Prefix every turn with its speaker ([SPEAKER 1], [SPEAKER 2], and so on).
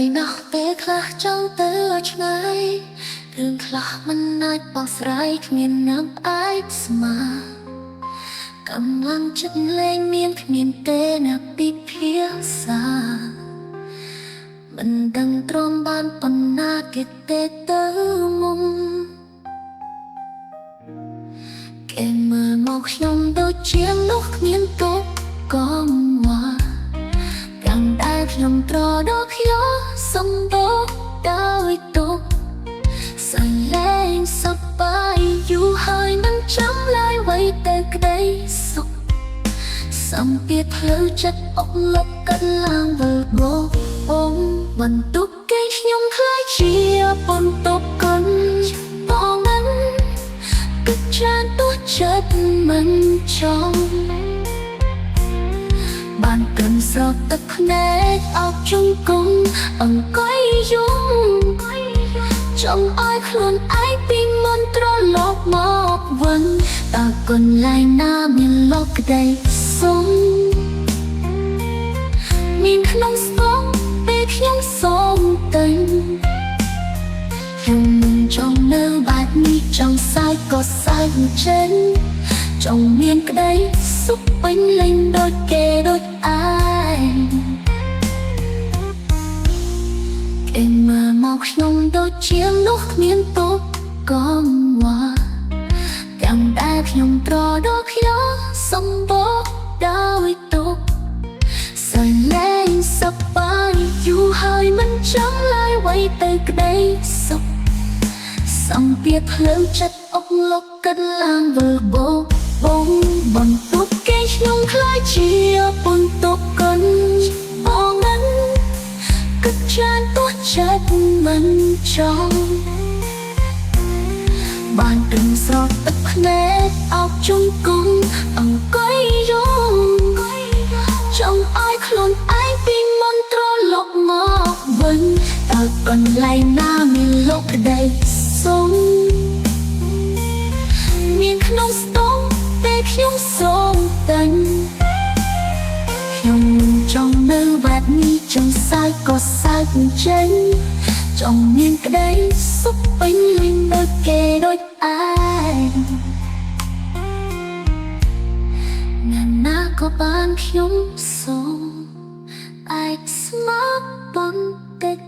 [SPEAKER 1] យណាស់ពេលខ្លះចង់ទៅឲ្យឆ្ងាយរឿងខ្លះមិនអាចបកស្រាយគ្មានណាអាចស្មើកម្លាំងចិត្តលែងមានគ្មានទេអ្នកពិភាក្សាមិនដឹងទ្រាំបានប៉ុណ្ណាគេទេទៅមុំគេមើលមកខ្ញុំដូចជានោះគ្មានទុកកងវល់ទាំងដែលខ្ញុំត្រដខ្ញុំសំបោដោយទុកសលែងសប្បាយយូរហើយមិនចាំឡើយໄວទៅក្តីសុខសម្ពាធផ្លូវចិត្តអុកលុកកាត់ឡើងវិលបោងបន្ទុកគេខ្ញុំខ្លាចជាបន្ទុកកិនបងនឹងគិតច្រើនទោះចិត្តមិនចង់បានត្រឹមស្រកទឹកភ្នែកអោបជង្គង់អង្គុយយំចង់ឲ្យខ្លួនឯងពីមុនត្រឡប់មកវិញតើកន្លែងណាមានលោកក្តីសុំមានក្នុងស្ទងពេលខ្ញុំសូមទិញខ្ញុំមិនចង់នៅបែបនេះចង់សើចក៏សើចចេញចង់មានក្តីសុខពេញលេញដូចគេដូចឯងគេមើលមកខ្ញុំដូចជានោះគ្មានទុកកងវល់ទាំងដែលខ្ញុំត្រដខ្ញុំសំបោដោយទុកសលែងសប្បាយយូរហើយមិនចង់ឡើយໄវទៅក្តីសុខសម្ពាធផ្លូវចិត្តអុកលុកកាត់ឡើងវិលបោបងបន្ទុកគេខ្ញុំខ្លាចជាបន្ទុកកិនបងនឹងគិតច្រើនទោះចិត្តមិនចង់បានត្រឹមស្រកទឹកភ្នែកអោបជង្គង់អង្គុយយំចង់ឲ្យខ្លួនឯងពីមុនត្រឡប់មកវិញតើកន្លែងណាមានលោកក្តីសុំមានក្នុងស្ទងពេលខ្ញុំសូមទិញខ្ញុំមិនចង់នៅបែបនេះចង់សើចក៏សើចចេញចង់មានក្តីសុខពេញលេញដូចគេដូចឯងណាណាក៏បានខ្ញុំសូមឯកស្មោះបន្តិច